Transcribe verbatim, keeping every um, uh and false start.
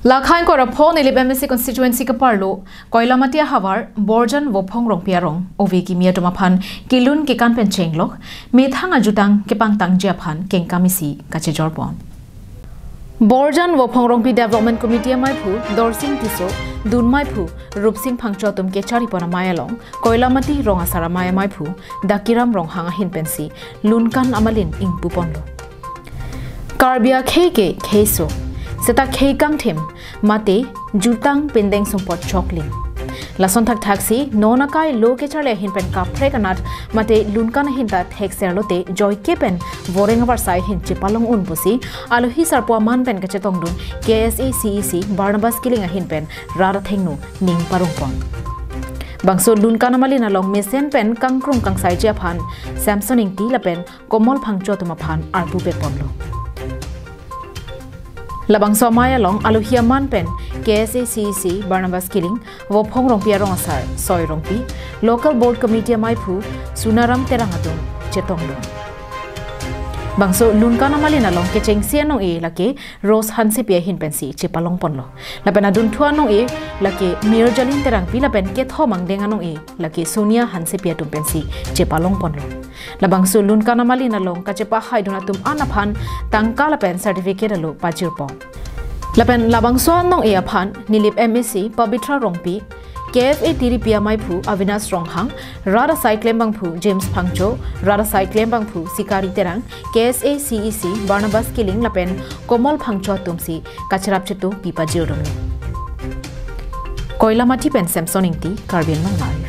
Lakhain kora pho Nilip M A C constituency kaparlo Koilamati ahavar Borjan Vophong Rongpi arong ove kimi atum aphan kelun kekan pen chenglok methang ajutang kepangtangji aphan kengkam isi kachejor pon. Borjan Vophong Rongpi Development Committee amaiphu Dorsing Tisso, dun maiphu Rupsing Phangcho atum kechari pon amei along Koilamati rong asar amei amaiphu Dakiram Ronghang ahin pensi lunkan amalin ingpu ponlo. Karbi akhei ke kheiso, seta khei kangthim, mate jutang pindeng sumpot choklim. Lason thakthaksi non akai lo kecharli ahin pen kaprek anat mate lunkan ahin ta thekser lote joike pen voreng avarsai ahin chepalong un pusi alohi sarpo aman pen kachetongdun K S A C E C Barnabas Killing ahin pen rat athengno ning parong pon. Bangso lunkan amalin along mesen pen kangkrung kangsaiji aphan Samson Ingti lapen Komol Phangcho atum aphan arpu pe ponlo. Labangso amei along alohi aman pen K S A C E C Barnabas Killing, Vophong Rongpi arong asar Soi Rongpi, Local Board Committee amaiphu Sunaram Terang atum chetongdun. Bangso lunkan amalin along kechengsi anong-e lake Rose Hansepi ahin pensi chepalong ponlo. Lapen adunthu anong-e lake Mirjalin Terangpi lapen kethom angdeng anong-e lake Sonia Hansepi atum pensi chepalong ponlo. Labangso lunkan amalin along kachepahaidun atum an aphan tangka lapen certificate alo pajir pon. Lapen labangso anong-e aphan Nilip M A C Pabitra Rongpi, K F A Tiripi amaiphu Avinash Ronghang, rat asai klembangphu James Phangcho, rat asai klembangphu Sikari Terang, K S A C E C Barnabas Killing lapen Komol Phangcho atumsi kacherap chetu pi pajir dun. Koilamati pen Samson Ingti, Karbi Anglong Live.